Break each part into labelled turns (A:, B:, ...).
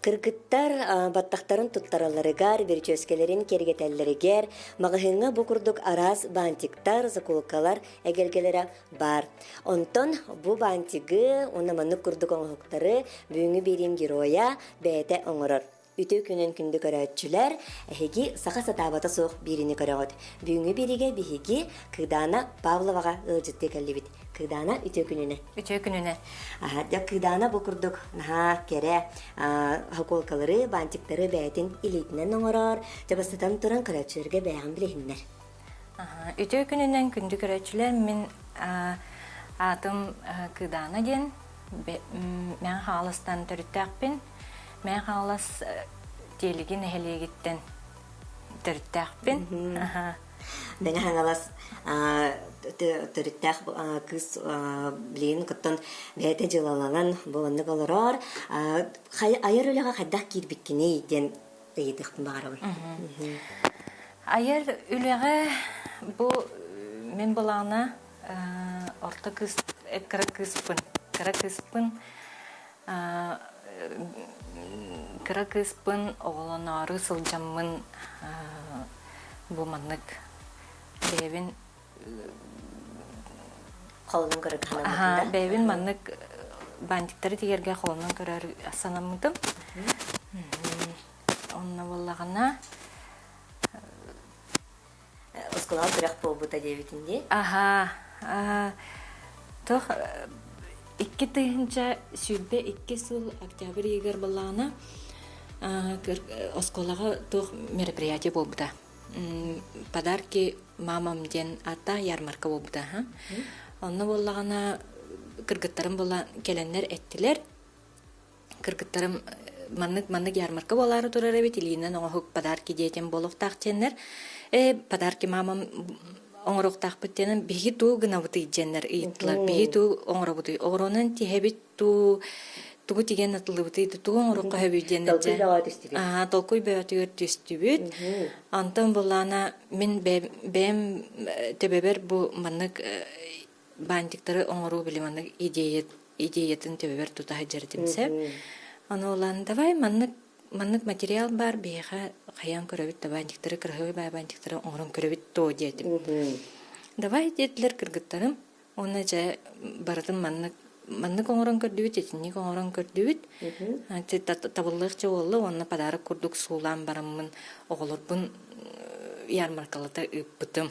A: Кыргыттар баттахтарын туттаралларыгар, бүрүчүөскэлэрин киэргэтэллэригэр маҕаһыыҥҥа бу курдук араас бантиктар, заколкалар эгэлгэлэрэ баар. Онтон бу бантигы уонна маннык курдук оҥоһуктары бүгүҥҥү биэриим геройа бэйэтэ оҥорор. Үтүө күнүн күндү көрөөччүлэр, эһиги саха сатаабата суох биириини көрөҕүт. Бүгүҥҥү биэриигэ биһиги Кыдаана Павловаҕа ыалдьыттыы кэллибит. Кыдаана үтүө күнүнэ.
B: Үтүө күнүнэ.
A: Дьэ Кыдаана бу курдук наһаа кэрэ хокуолкалары, бантиктары бэйэтин илиитинэн оҥорор, дьэ бастатан туран көрөөччүлэргэ бэйэҕин билиһиннэр.
B: Үтүө күнүнэн күндү көрөөччүлэр, мин аатым Кыдаана диэн, Мэҥэ Хаҥаластан төрүттээхпин. Мэҥэ Хаҥалас Тиэлиги нэһилиэгиттэн төрүттээхпин.
A: Мэҥэ Хаҥалас төрүттээх кыыс билигин кыттан бэйэтэ дьыалаланан бу маннык олорор. Айар үлэҕэ хайдах киирбиккиний диэн ыйытыахпын баҕарабын.
B: Айар үлэҕэ бу мин былаана орто кыыс кыра кыыспын кыра кыыспын Кыра кыыспын оҕолоноору сылдьаммын бу маннык бэйэбин
A: Холонон көрөр санаммытым да?
B: Бэйэбин маннык бантиктары тигэргэ холонон көрөр санаммытым. Онно буоллаҕына
A: Оскуолаҕа күрэх буолбута диэбитин дии.
B: Аһаа. Туох 2022 сыл октябрь ыйыгар буоллаҕына оскуолаҕа туох мероприятие буолбута. Подарки мамам диэн ааттаах ярмарка буолбута. Онно буоллаҕына кыргыттарым буолан кэлэннэр эттилэр. Кыргыттарым маннык маннык ярмарка буолаары турар эбит илиинэн оҥоһук подарки диэтим буолуохтаах диэннэр э подарки мамам оҥоруохтаахпыт диэнэн биһиги туу гынабытый диэннэр ыйыттылар биһиги туу оҥоробутуй оҕуруонан тиһэбит туу тугу тигэн атыллыбытый тугу оҥоруохха сөбүй диэннэр
A: Толкуй бөҕө түстүбүт.
B: Аа, толкуй бөҕөтүгэр түстүбүт. Онтон буллаана мин бэйэм төбөбөр бу маннык бантиктары оҥоруу били маннык идея идеятын төбөбөр тута сылдьар этим сөп. Ону ылан давай маннык маннык материал баар биһиэхэ хайаан көрөбүт да бантиктары кыраһыабай баай бантиктары оҥорон көрөбүт дуо диэтим. Давай диэтилэр кыргыттарым. Уонна дьэ барытын маннык маннык оҥорон көрдүбүт, итинник оҥорон көрдүбүт. Табыллыахча буолла уонна подарок курдук суулаан бараммын оҕолорбун ярмаркалата ыыппытым.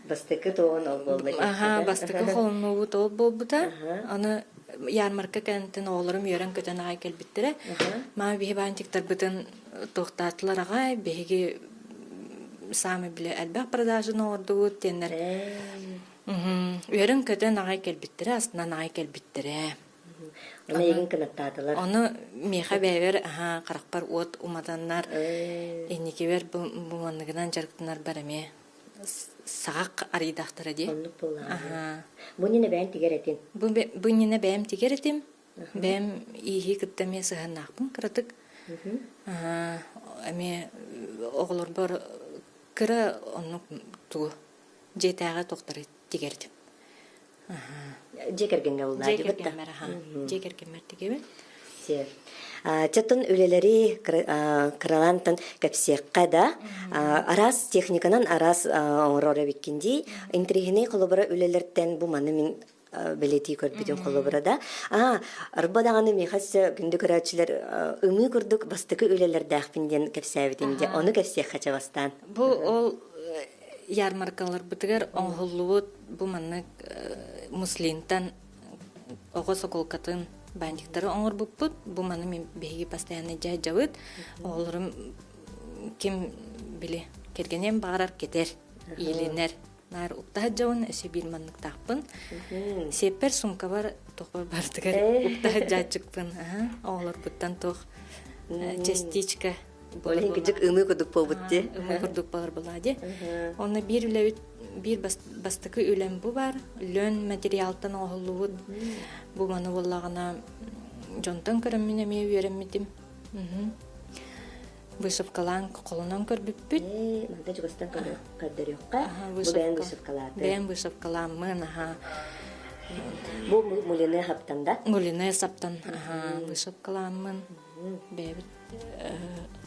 A: Бастакы тоҕон ол буолла
B: Аһаа, бастакы холонуубут ол буолбута. Аны ярмарка кэнниттэн оҕолорум үөрэн-көтөн аҕай кэлбиттэрэ. Мама биһи баантиктарбытын туохтаатылар аҕай, биһиги саамай бile элбэх продажаны оҥордубут диэннэр үөрэн-көтөн аҕай кэлбиттэрэ, астынан аҕай кэлбиттэрэ.
A: Ону эйигин кынаттаатылар.
B: Ону миэхэ бэйэбэр аһаа харахпар уот уматаннар инникибэр бу манныгынан дьарыктанарбар эмиэ саҕах арыйдахтара дии.
A: Оннук буоллаҕа. Бу иннинэ бэйэм тигэр этим.
B: Бу, бу иннинэ бэйэм тигэр этим. Бэйэм ииһи кытта эмиэ сыһыаннаахпын кыратык. Эмиэ оҕолорбор кыра оннук тугу дьиэтээҕи туохтары тигэр этим.
A: Дьиэ кэргэҥҥэ буллаа
B: Дьиэ кэргэммэр, аха. Дьиэ кэргэммэр тигибин.
A: Сиэр. Чаттан үлэлэри кыралаантан кэпсиэххэ да, араас техниканан араас оҥорор эбиккин дии. Интэриэһинэй холобура үлэлэртэн бу маны мин бэлиэтии көрбүтүм холобура да. Аа, арба даҕаны миэхэ өссө күндү көрөөччүлэр ымыы курдук бастакы үлэлэрдээхпин диэн кэпсээбитин дьэ ону кэпсиэххэ чэ бастаан.
B: Бу ол ярмаркаларбытыгар оҥоһуллубут бу маннык муслинтан оҕо соколкатын бантиктары оҥорбуппут. Бу маны мин биһиги постоянно дьаһдьабыт. Оҕолорум ким били кэргэниэн баҕарар кэтэр, иилинэр. Наар уктаһат дьабын өссө биир манныктаахпын. Сиэппэр сумкабар туохпар бардыгар уктаһат дьааччыкпын. Оҕолорбуттан туох частичка
A: Ол иһин кыдьык ымыы курдук буолбут дии.
B: Ымыы курдук буолар буолаа дии. Онно биир үлэбит биир бастакы үлэм бу бар. Лөн материалтан оҥоһуллубут. Бу маны буоллаҕына дьонтон көрөммүн эмиэ үөрэммитим. Вышивкалаан холонон көрбүппүт.
A: Манта чугастан көрдөрүөххэ. Бу бэйэм вышивкалаатым.
B: Бэйэм вышивкалааммын, аха.
A: Бу мулины хаптан да?
B: Мулины саптан вышивкалааммын бэйэбит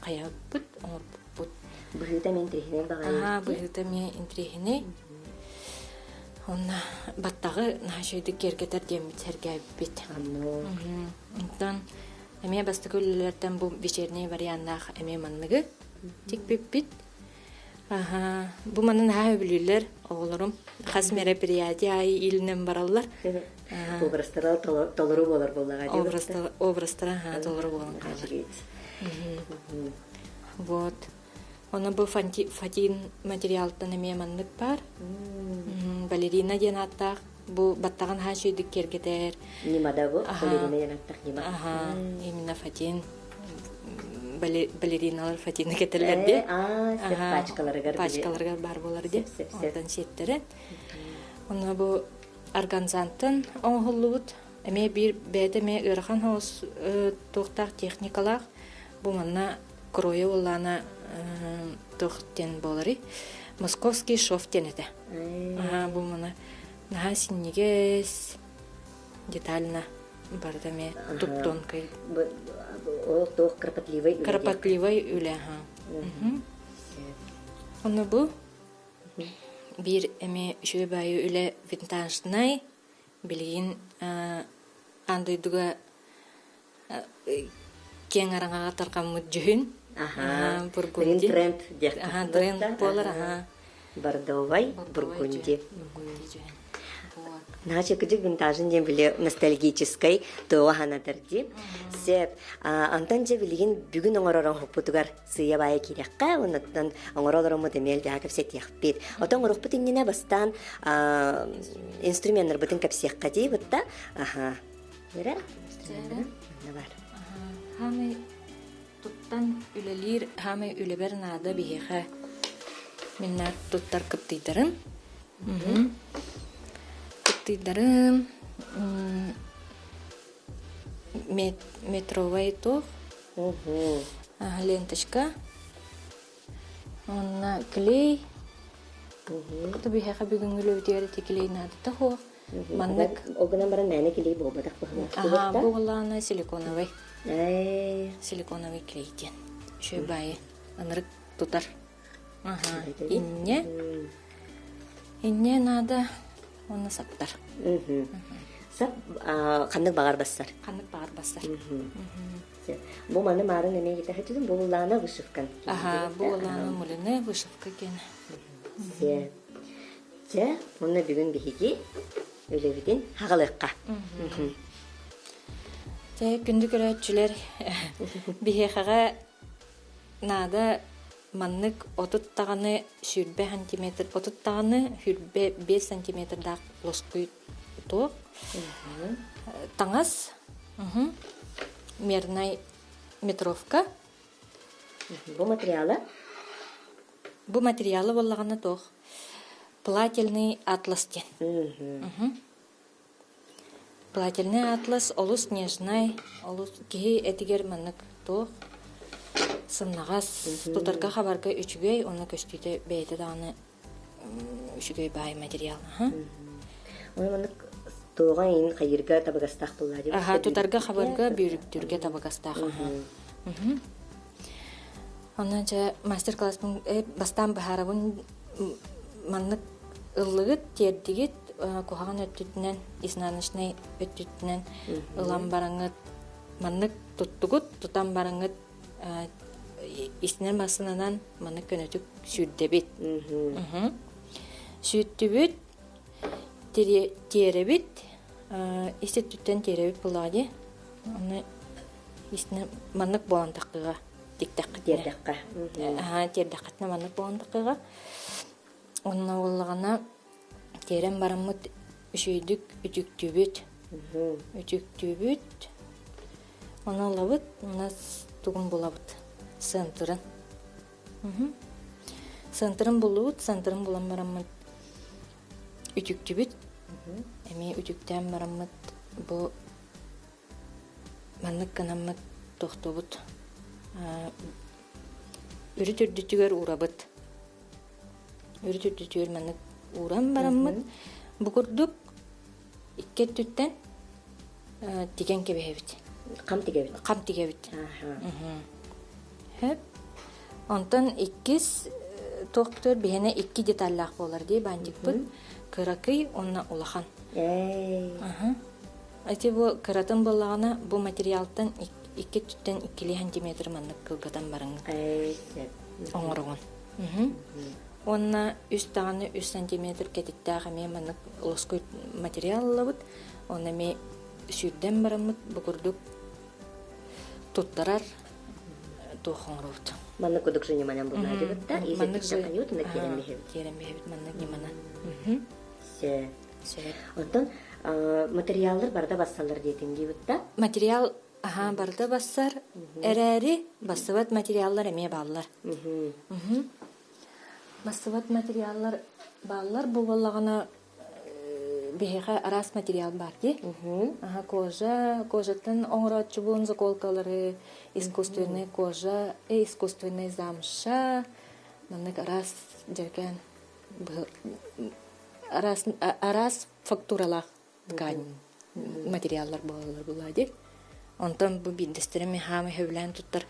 B: хайабыт оҥорбуппут.
A: Быһыыта эмиэ интириэһинэй баҕайы.
B: Аһаа, быһыыта эмиэ интириэһинэй. Онно баттаҕы наһаа үчүгэйдик киэргэтэр диэммит сэргээбиппит. Онтон эмиэ бастакы үлэлэртэн бу вечерний варианнаах эмиэ манныгы тикпиппит. Аһаа, бу маны наһаа сөбүлүүллэр оҕолорум. Хас мероприятие аайы иилинэн бараллар.
A: Образтара толору буолар буоллаҕа
B: дии. Образтара толору буолан хаалар. Вот. Ону бу фатин материалтан эмиэ маннык баар. Балерина диэн ааттаах. Бу баттаҕын хаачы үдүк киэргэтэр.
A: Нимада бу? Балерина диэн ааттаах нима.
B: Аха, именно фатин. Балериналар фатины кэтэллэр дии.
A: Пачкаларыгар.
B: Пачкаларыгар баар буолар дии. Онтон сиэттэрэ. Онно бу органзантан оҥоһуллубут эмиэ биир бэйэтэ эмиэ ыарахан соҕус туохтаах техникалаах. Бу манна Кроя буоллаана туох диэн буоларый? Московский шов диэн этэ. Аһаа, бу маны наһаа синньигэс, детально барыта эмиэ туп-тонкай.
A: Ол туох кропотливый үлэ.
B: Кропотливый үлэ, аһаа. Ону бу биир эмиэ үчүгэй баайы үлэ винтажнай, билигин аан дойдуга киэҥ араҥаҕа тарҕаммыт дьүһүн.
A: Аһаа, бургунди. Тренд диэххэ.
B: Аһаа, тренд буолар, аһаа.
A: Бордовай бургунди. Наһаа кыдьык винтажын диэн били ностальгическай туоҕа санатар дии. Сеп, антон дьэ билигин бүгүн оҥорор оҥоһукпутугар сыыйа-баайа киирэххэ, оннуттан оҥоро олороммут эмиэ элбэҕи кэпсэтиэхпит. Отон оҥоруохпут иннинэ бастаан инструменнарбытын кэпсиэххэ дии бытта. Аха. Эрэ манна бар.
B: Хаамай туттан үлэлиир хаамай үлэбэр наада биһиэхэ миннар туттар кыптыйдарым. Кыптыйдарым метровай туох ленточка Онно клей биһиэхэ бүгүҥҥү үлэбитигэр ити клей наадата суох. Маннык
A: Ол гынан баран мээнэ клей буолбатах быһыылаах.
B: Аһаа, бу буоллаҕына силиконовый. Силиконовый клей диэн. Үчүгэй баайы ынырык тутар. Аһаа, инньэ. Инньэ наада уонна саптар.
A: Сап ханнык баҕар бассар.
B: Ханнык баҕар бассар.
A: Бу маны маарын эмиэ китэһэтилин бу буллаана вышивкан.
B: Аһаа, бу буллаана мулины вышивка киэнэ.
A: Чэ, онно бүгүн биһиги үлэбитин хаҕалыахха.
B: Чэ, күндү көрөөччүлэр, биһиэхэҕэ наада маннык 30 даҕаны 20 сантиметр, 30 даҕаны 25 сантиметрдаах лоскуй туох таҥас, мернай метровка.
A: Бу материала?
B: Бу материалы буоллаҕына туох плательный атлас диэн. Плательный атлас олус нежнай, олус киһи этигэр маннык туох сымнаҕас, тутарга-хабарга үчүгэй, уонна көстүүтэ бэйэтэ даҕаны үчүгэй баай материал.
A: Ой, маннык туоҕа иин хайыырга табыгастаах буоллаа дии.
B: Аха, тутарга-хабарга, бүүрүктүүргэ табыгастаах. Онон дьэ мастер-класспын бастаан быһаарабын маннык ыллыгыт, тиэрдигит куһаҕан өттүтүнэн, изнаночнай өттүтүнэн ылан бараҥҥыт маннык туттугут, тутан бараҥҥыт истинэр массыынанан маннык көнөтүк сүүрдэбит. Сүүттүбүт, тиэрэбит, ис өттүттэн тиэрэбит буоллаҕа дии. Аны истинэ маннык буолан таххыга тиктэххитинэ.
A: Тиэрдэххэ.
B: Аһаа, тиэрдэххитинэ маннык буолан таххыга. Онно буоллаҕына тиэрэн бараммыт үчүгэйдик үтүктүүбүт. Үтүктүүбүт. Ону ылабыт, уонна тугун булабыт? Сыантырын. Сыантырын буллубут, сыантырын булан бараммыт үтүктүбүт. Эмиэ үтүктээн бараммыт бу маннык гынаммыт тохтубут. Үрүт үрдүтүгэр уурабыт. Үрүт үрдүтүгэр маннык ууран бараммыт бу курдук. Икки өттүттэн тигэн кэбиһэбит.
A: Хам тигэбит.
B: Хам тигэбит. Хөп. Онтон иккис туохтуур биһиэнэ икки деталлаах буолар дии бантикпыт. Кыракый уонна улахан. Ити бу кыратын буоллаҕына бу материалтан икки өттүттэн иккилии сантиметр маннык кылгатан бараҥҥын оҥороҕун. Уонна үс даҕаны үс сантиметр кэтиттээх эмиэ маннык лоскуй материал ылабыт. Оны эмиэ сүүрдэн бараммыт бу курдук туттарар туох оҥоробут.
A: Маннык курдук же ньыманан булнаадыбыт да,
B: Маннык
A: же киэрэн биһэбит.
B: Киэрэн биһэбит маннык ньыманан.
A: Сөп. Онтон материаллар барыта бассаллар диэтиҥ диибит да?
B: Материал аһаа барыта бассар эрээри бассыбат материаллар эмиэ бааллар. Бассыбат материаллар бааллар бу буоллаҕына биһиэхэ араас материал баар дии. Аха кожа, кожаттан оҥорооччубун заколкалары, искусственный кожа, искусственный замша, маннык араас дьэркээн араас араас фактуралаах ткань материаллар буолаллар буолаа дии. Онтон бу биирдэстэрэ мин хаамай сөбүлээн туттар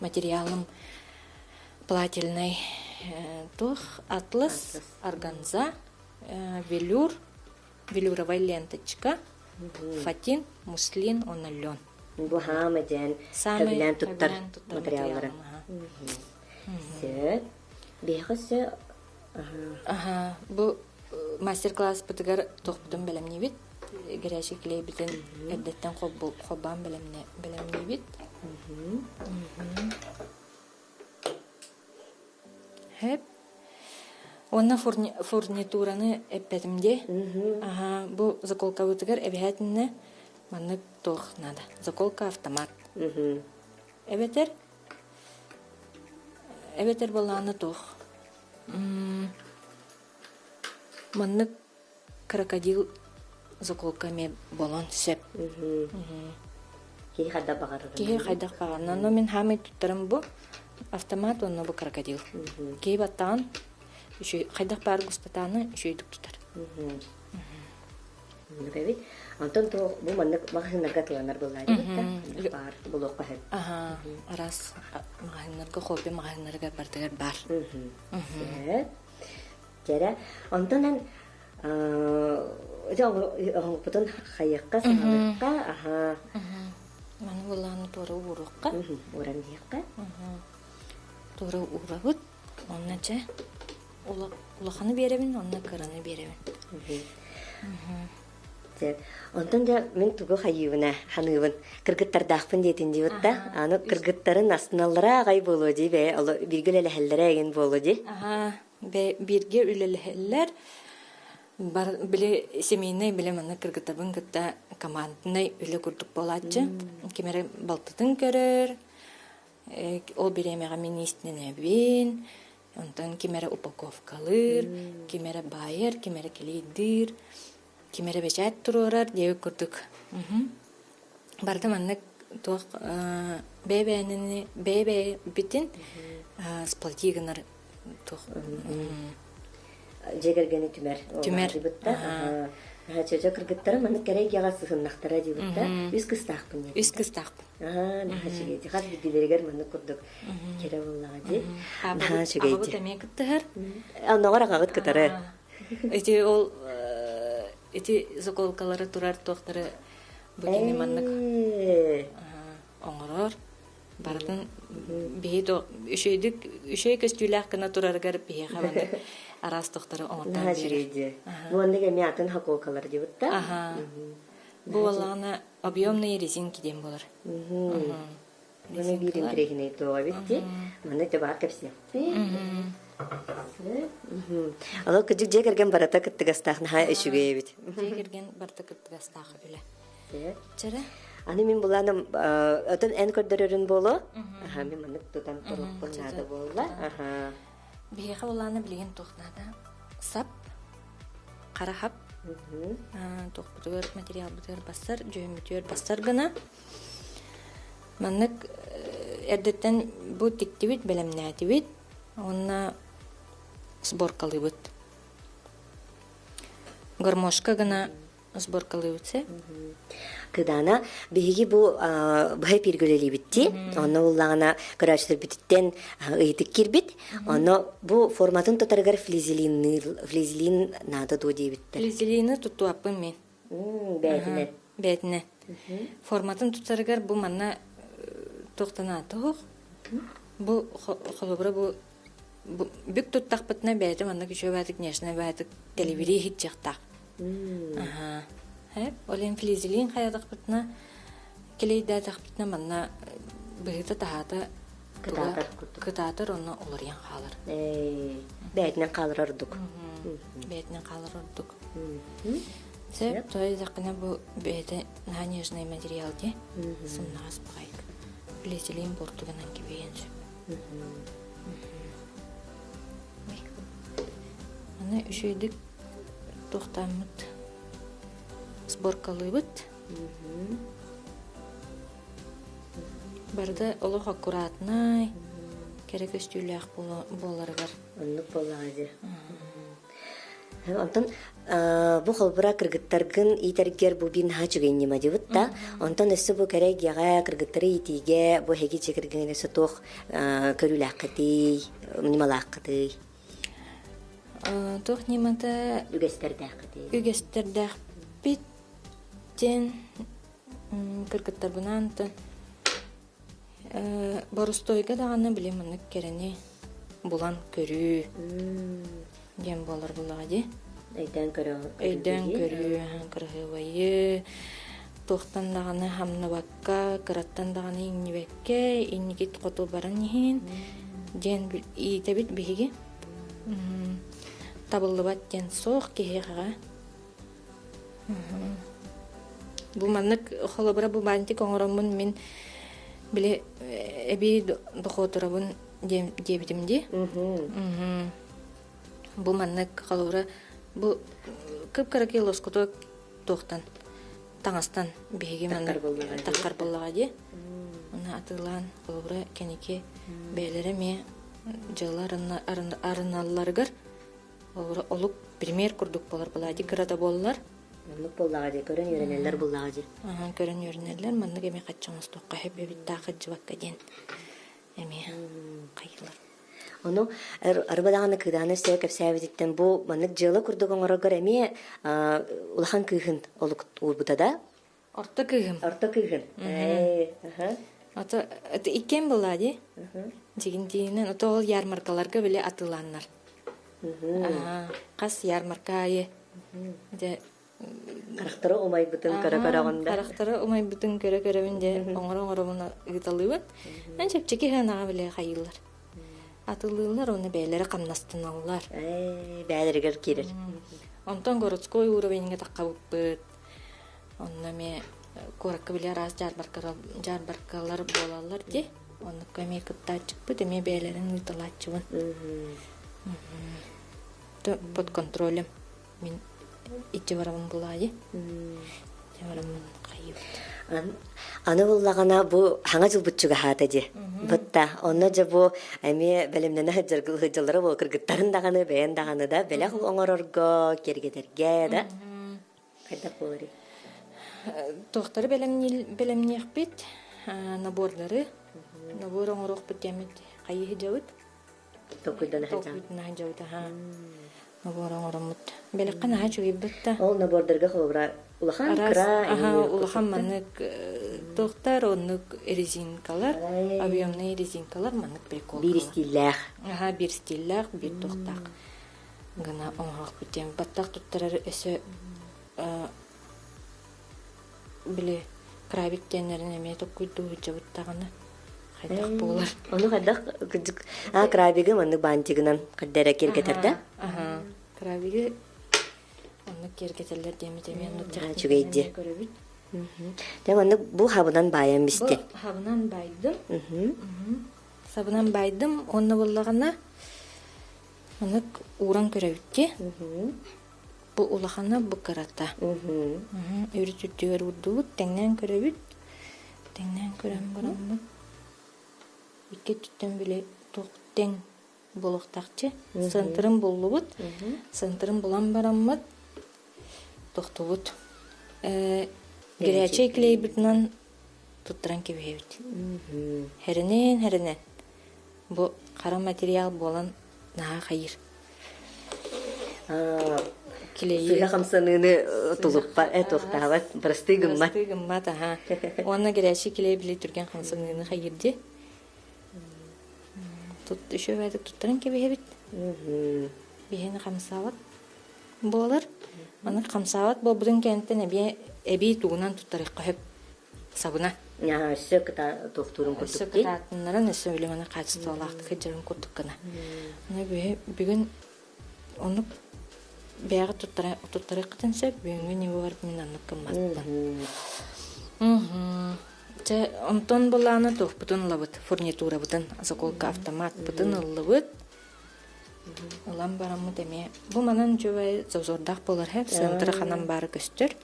B: материалым плательнай туох атлас, органза, велюр, велюровая ленточка, фатин, муслин уонна лен.
A: Бу хаама диэн сөбүлээн туттар материаллара. Сөп. Биһиэхэ өссө
B: Аха, бу мастер-класспытыгар туохпутун бэлэмниибит. Горячий клейбитин эрдэттэн холбоон бэлэмниибит. Хэп. Уонна фурнитураны эппэтим дии. Аха, бу заколкабытыгар эбэһээтиннэ маннык туох надо. Заколка автомат. Эбэтэр эбэтэр былааны туох Маннык крокодил заколка эмиэ буолуон сөп.
A: Киһи хайдах баҕарарынан.
B: Киһи хайдах баҕарарынан. Но мин хаамай туттарым бу автомат уонна бу крокодил. Киһи баттаҕын хайдах баар густотаны үчүгэйдик тутар.
A: Оннук эбит. Онтон туох бу маннык маҕаһыыннарга атыыланар буоллаа баар булуохха сөп.
B: Аха, араас маҕаһыыннарга, хобби маҕаһыыннарыгар барытыгар баар.
A: Сөп. Кэрэ. Онтон эн оҥоппутун хайыахха, саҥалыахха, аха.
B: Маны былааны туора ууруохха.
A: Ууран диэххэ.
B: Туора уурабыт. Онно чэ улаханы биэрэбин уонна кыраны биэрэбин.
A: Онтон дьэ мин тугу хайыыбына ханыыбын кыргыттардаахпын диэтин диибит да аны кыргыттарын астыналлара аҕай буолуо дии бэйэ оло бииргэ үлэлэһэллэрэ эҥин буолуо дии
B: Аха бииргэ үлэлэһэллэр бар били семейный били манна кыргыттарбын кытта команднай үлэ курдук буолааччы ким эрэ балтытын көрөр ол бириэмэҕэ мин иистэнэбин Онтон ким эрэ упаковкалыыр, ким эрэ баайар, ким эрэ килийдиир, ким эрэ бэчээт туруорар диэбит курдук. Барыта маннык туох бэйэ-бэйэни бэйэ-бэйэбитин сплоти гынар туох
A: дьиэ кэргэни түмэр
B: түмэр
A: дибитта чөчө кыргыттара маннык кэрэ эйгэҕэ сыһыннахтара дибитта үс кыстаахпын диэн
B: үс кыстаахпын
A: Аа, наһаа үчүгэй. Хас биирдиилэригэр маннык курдук кэрэ буоллаҕа дии. Наһаа үчүгэй
B: Аҕабыт эмиэ кыттыһар.
A: Онноҕор аҕаҕыт кытары.
B: Ити ол ити заколкалары турар туохтары бу кини маннык оҥорор. Барытын биһи үчүгэйдик үчүгэй көстүүлээх гына турарыгар биһиэхэ маннык араас тохтору оҥортоон
A: Наһаа үчүгэй дии. Бу оннук эмиэ атын хаколкалар диэбит да.
B: Бу буоллаҕына объемные резинки диэн буолар.
A: Маны биир интэриэһинэй туоҕа эбит дии. Маны дьабаар кэпсиэхпит. Олох кыдьык дьиэ кэргэн барыта кыттыгастаах наһаа үчүгэй эбит.
B: Дьиэ кэргэн барыта кыттыгастаах үлэ. Чэрэ?
A: Аны мин буланым отон эн көрдөрөрүн буолуо. Аха мин маннык тутан турукпун наада буолла. Аха.
B: Биһиэхэ булааны билигин туох наада? Сап, хара хап туохпутугар материалбытыгар бассар, дьүһүммүтүгэр бассар гына маннык эрдэттэн бу тиктибит, бэлэмнээтибит уонна сборкалыыбыт. Гармошка гына Сборкалыыбыт сэ.
A: Кыдаана, биһиги бу быһа эпииргэ үлэлиибит Онно буллаҕына көрөөччүлэрбититтэн ыйытык киирбит. Онно бу форматын тутарыгар флизелин наада дуо диэбиттэр.
B: Флизелины туттуаппын мин.
A: Бээтинэ.
B: Бээтинэ. Форматын тутарыгар бу манна туохтан аата оһох. Бу холобура бу бүк туттахпытына бэйэтэ манна күчүө баатык нежный баатык тэлибирии иһитчэхтаах. Аха. Ол иһин флизелин хайатахпытына килейдээтэхпитинэ манна быһыыта таһаата
A: кытаатар курдук.
B: Кытаатар онно уларыйан хаалар.
A: Бэйэтинэн хаалар ордук.
B: Бэйэтинэн хаалар ордук. Сөп, тоҕо диэтэххинэ бу бэйэтэ наһаа нежный материал дии. Сымнаҕас баҕайык. Флизелин буортуганан кибийэн сөп. Аны үчүгэйдик туохтааммыт сборкалыыбыт. Барыта олох аккуратнай, кэрэ көстүүлээх буоларыгар.
A: Оннук буоллаҕа дии. Онтон бу холбура кыргыттаргын иитэргэр бу биир наһаа үчүгэй ньыма дибит да. Онтон өссө бу кэрэ эйгэҕэ кыргыттары иитиигэ бу эһиги дьиэ кэргэҥҥэ өссө туох көрүүлээххитий, ньымалааххытый?
B: Туох ньымата
A: Үгэстэрдээххитий?
B: Үгэстэрдээхпит диэн кыргыттарбынаан Борустуойга даҕаны били маннык кэрэни булан көрүү диэн буолар буоллаҕа дии.
A: Өйдөөн көрүү.
B: Өйдөөн көрүү, кыраһыабайы, туохтан даҕаны хамнабакка, кыраттан даҕаны иҥнибэккэ, инникит хоту баран иһин диэн иитэбит биһиги. Табыллыбат диэн суох киһиэхэҕэ. Бу маннык холобура бу бантик оҥороммун мин били эбии дохуотурабын диэбитим дии. Бу маннык холобура бу кып-кыракый лоскуту туохтан таҥастан биһиги маннык таххар буоллаҕа дии. Уна атыылаан холобура кэники бэйэлэрэ эмиэ дьыала арыналларыгар Олук пример курдук буолар буолаа дии кыра да буоллар.
A: Оннук буоллаҕа дии, көрөн үөрэнэллэр буоллаҕа дии.
B: Көрөн үөрэнэллэр, маннык эмиэ хаччы оҥостуохха сөп эбит таах кырдьыбакка диэн эмиэ хайыылар.
A: Ону арыба даҕаны кыыдааны өссө кэпсээбититтэн бу маннык дьыала курдук оҥороргор эмиэ улахан кыыһын олук уурбута да?
B: Орто кыыһым.
A: Орто кыыһын.
B: Ото иккиэн буоллаа дии. Дьигинтиинэн ото ол ярмаркаларга били атыылааннар. Хас ярмарка аайы дьэ
A: Харахтара умайбытын көрө-көрөҕүн да.
B: Харахтара умайбытын көрө-көрөбүн дьэ оҥоро-оҥоробун ыыталыыбын. Эн чэпчэки сыанаҕа били хайыыллар. Атылыыллар уонна бэйэлэрэ хамнастаналлар.
A: Бэйэлэригэр киирэр.
B: Онтон городской уровеньҥа таххабыппыт. Онно эмиэ куоракка били араас дьаарбаркалар буолаллар дии. Оннукка эмиэ кыттааччыппыт, эмиэ бэйэлэрин ыыталааччыбын. Под контролем мин иччи барабын булаайы. Иччи бараммын хайыбыт.
A: Аны буллаҕына бу хаҥа дьылбыт чугаһаата дии. Бытта онно дьэ бу эмиэ бэлэмнэнэ сылдьаллара буол кыргыттарын даҕаны бэйэн даҕаны да бэлэх оҥорорго, киэргэтэргэ да Хайдах буоларый?
B: Туохтары бэлэмниэхпит, набордары, набор оҥоруохпут диэммит хайыы сылдьабыт.
A: Толкуйдана сылдьабыт.
B: Толкуйдана сылдьабыт, аһаа. Набор оҥороммут. Бэлэххэ наһаа үчүгэйбит да.
A: Ол набордарга холобура улахан, кыра,
B: аһаа, улахан маннык туохтар, оннук резинкалар, объемные резинкалар маннык приколкалар.
A: Биир стиллээх.
B: Аһаа, биир стиллээх, биир туохтаах. гына оҥоһуохпут диэн баттах туттарар өссө били крабик диэннэрин эмиэ токкуйдуу сылдьабыт даҕаны хайдах буолар
A: Ону хайдах кырдьык а крабигы маннык бантигынан хайда эрэ киэргэтэр да
B: крабигы оннук киэргэтэллэр диэммит эмиэ оннук
A: үчүгэй дии
B: көрөбүт
A: Дьэ маннык бу хабынан баайан бистин
B: бу хабынан байдым сабынан байдым уонна буоллаҕына Маннык ууран көрөбүт дии. Бу улахана, бу кырата. Үрүт үрдүгэр уурдубут, тэҥнээн көрөбүт. Тэҥнээн көрөн бараммыт икки өттүттэн били туох тэҥ буолуохтаахчы. Сыантырын буллубут. Сыантырын булан бараммыт тохтубут. Горячай клейбытынан туттаран кэбиһэбит. Хэринэн хэринэн бу хара материал буолан наһаа хайыр.
A: Сыыһа хамсаныыны тулуппа э туохтаабат бырастыы гыммат.
B: Бырастыы гыммат аха. Уонна горячий клей били түргэн хамсаныыны хайыр ди. Тут үчүгэйдик туттаран кэбиһэбит. Биһини хамсаабат буолар. Аны хамсаабат буолбутун кэнниттэн эбии эбии тугунан туттарыахха сөп сабына.
A: Өссө кыта туохтуурун курдук
B: Өссө кытаатыннаран өссө билим аны хаачыстыбалаахтык сылдьарын курдук гына. Аны бүгүн оннук бэйэҕэ туттара туттарыаххытын сөп бүгүҥҥү ньымабар мин оннук гыммаппын. Чэ, онтон былааны туохпутун ылабыт, фурнитурабытын, заколка автоматпытын ыллыбыт. Ылан бараммыт эмиэ. Бу манан үчүгэй зазордаах буолар һэ, центр ханан баара көстөр.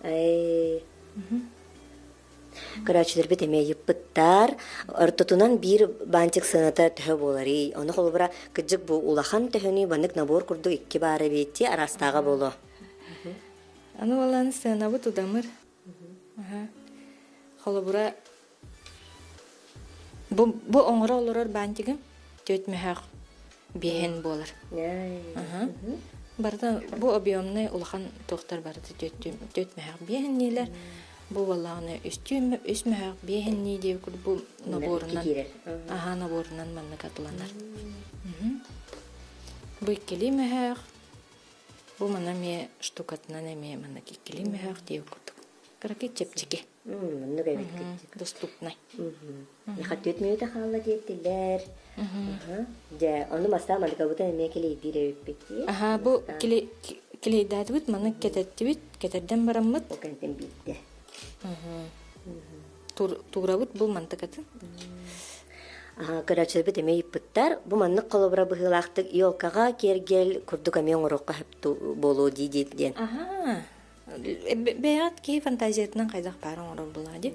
A: Көрөөччүлэрбит эмиэ ыйыппыттар. Ортотунан биир баантик сыаната төһө буоларый? Ону холобура, кырдьык бу улахан төһөнүй, маннык набор курдук икки баара эбиэтти араастааҕа буолуо.
B: Аны буолан сыанабыт удамыр. Холобура, бу, бу оҥоро олорор баантигым түөрт мөһөөх биэһин буолар. Барыта бу объемнай улахан туохтар барыта түөрт мөһөөх биэһинниилэр. Бу буоллаҕына үс мөһөөх биэһиннии диэбит курдук бу наборунан аһаа наборунан маннык атыланар. Бу иккилии мөһөөх, Бу мана эмиэ штукатынан эмиэ маннык иккилии мөһөөх диэбит курдук. Кыракый чэпчэки.
A: Маннык эбит кырдьык.
B: Доступнай.
A: Миэхэ түөрт мүнүүтэ хаалла диэттилэр. Дьэ, ону бастаан малыкабытын эмиэ килийдиир эбиппит дии.
B: Аха, бу килийдаатыбыт, маннык кэтэттибит, кэтэрдэн бараммыт.
A: Ол кэнтэн биирдэ.
B: Туурабыт бу мантыкатын.
A: Көрөөччүлэрбит эмиэ ыйыппыттар. Бу маннык холобура быһыылаахтык елкаҕа киэргэл курдук эмиэ оҥоруохха сөп буолуо дии диэн.
B: Аһаа. Бэйэҕит киһи фантазиятынан хайдах баар оҥорор буоллаҕа дии.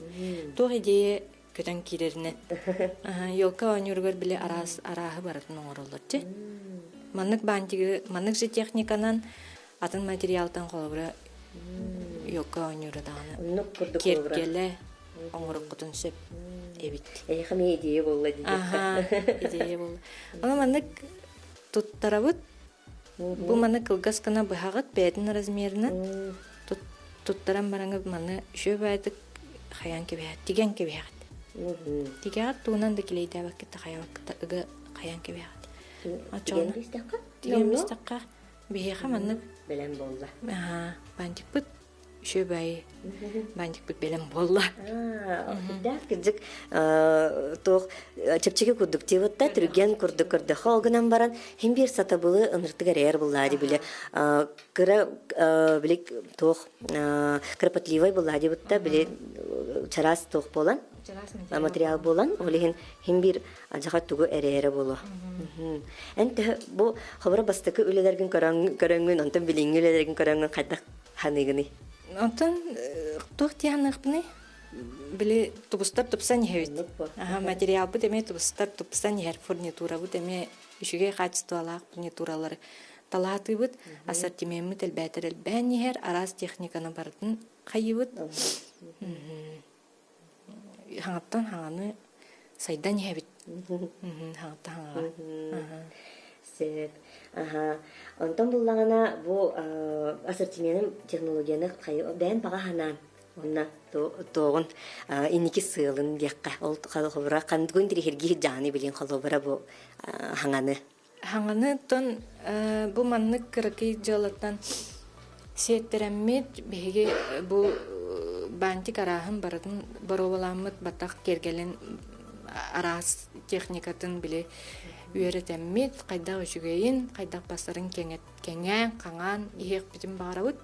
B: Туох идея көтөн киирэринэн. Елка оонньууругар били араас арааһы барытын оҥороллор дии. Маннык баантигы, маннык же техниканан атын материалтан холобура елка оонньуура даҕаны киэргэлэ оҥоруккутун сөп эбит.
A: Эйиэхэ эмиэ идея буолла дии.
B: Аха, идея буолла. Ону маннык туттарабыт. Бу маны кылгас гына быһаҕыт бэйэтин размерынан туттаран бараҥы маны үчүгэй баайдык хайаан кэбиһэт, тигэн кэбиһэҕит. Тигэҕит тугунан да килэйдээбэккит да хайабаккыт да ыга хайаан кэбиһэҕит.
A: Тигэн бистэххэ?
B: Тигэн бистэххэ биһиэхэ маннык
A: бэлэм буолла.
B: Аха, бантикпыт үчүгэй бантикпыт бэлэм буолла.
A: Сүрдээх кырдьык туох чэпчэки курдук диэбитта түргэн курдук көрдөххө ол гынан баран хим биир сатабылы ыныртык эрэйэр буллаа ди били кыра били туох кропотливай буллаа диэбитта били чараас туох буолан материал буолан ол иһин хим биир адьаха тугу эрэйэрэ буолуо эн төһө бу хобура бастакы үлэлэргин көрөҥҥүн онтон билиҥҥи үлэлэргин көрөҥҥүн хайдах ханыыгыный?
B: Онтон туох дии саныахпыный? Били тубустар тупсан иһэбит. Аха, материалбыт эмиэ тубустар тупсан иһэр, фурнитурабыт эмиэ үчүгэй хаачыстыбалаах фурнитуралары талаатыыбыт, ассортимеммыт элбээтэр элбээн иһэр, араас техниканы барытын хайыыбыт. Хаҥаттан хаҥаны сайдан иһэбит. Хаҥаттан хаҥаҕа.
A: Сөп. Аха. Онтон буллаҕына бу ассортименым технологияны бэйэм баҕа санаан уонна туоҕун инники сыалын диэххэ ол холобура хандыгын тириһиргии дьааны билин холобура бу хаҥаны
B: Хаҥаны оттон бу маннык кыракый дьыалаттан сиэттэрэммит биһиги бу бантик арааһын барытын боруобалааммыт баттах киэргэлин араас техникатын били үөрэтэммит хайдах үчүгэйин хайдах басарын кэҥээн хаҥаан иһиэхпитин баҕарабыт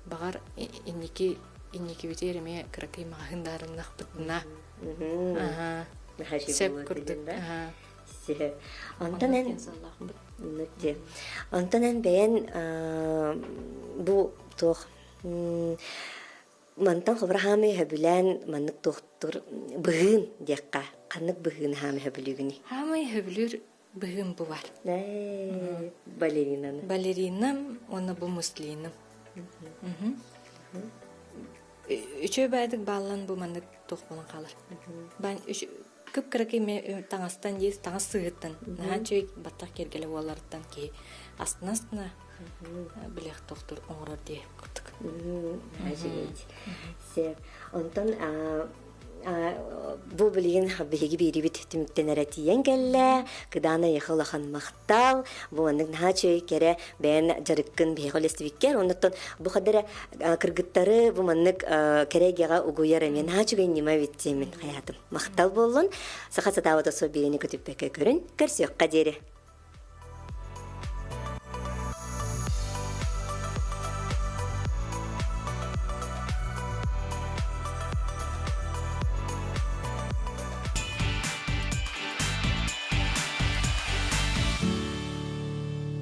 B: баҕар инники инникибитигэр эмиэ кыракый маҕаһыыннарыннахпытына сөп курдук
A: Онтон эн Онтон эн бэйэн бу туох мантан холобура хаамай сөбүлээн маннык туохтур быһыын диэххэ ханнык быһыыны хаамай сөбүлүүгүнүй?
B: Хаамай сөбүлүүр быһыым бу бар.
A: Балеринаны.
B: Балеринам уонна бу муслиным. Үчүгэй баайдык бааллан бу маннык туох буолан хаалар. Кып-кыракый таҥастан дии таҥас сыыһыттан наһаа үчүгэй баттах киэргэлэ буоларыттан киһи астына-астына билиэх тохтур оҥорор дии курдук.
A: Онтон бу билигин биһиги биирибит түмүктэнэрэ тиийэн кэллэ. Кыдаана эйиэхэ улахан махтал. Бу маннык наһаа үчүгэй кэрэ бэйэн дьарыккын биһиэхэ үлэстибиккэр. Оннуттан бу хадара кыргыттары бу маннык кэрэ эйгэҕэ угуйар эмиэ наһаа үчүгэй ньыма эбит диэммин хайаатым. Махтал буоллун. Саха сатаабыта суох биэриини көтүппэккэ көрүн. Көрсүөххэ диэри.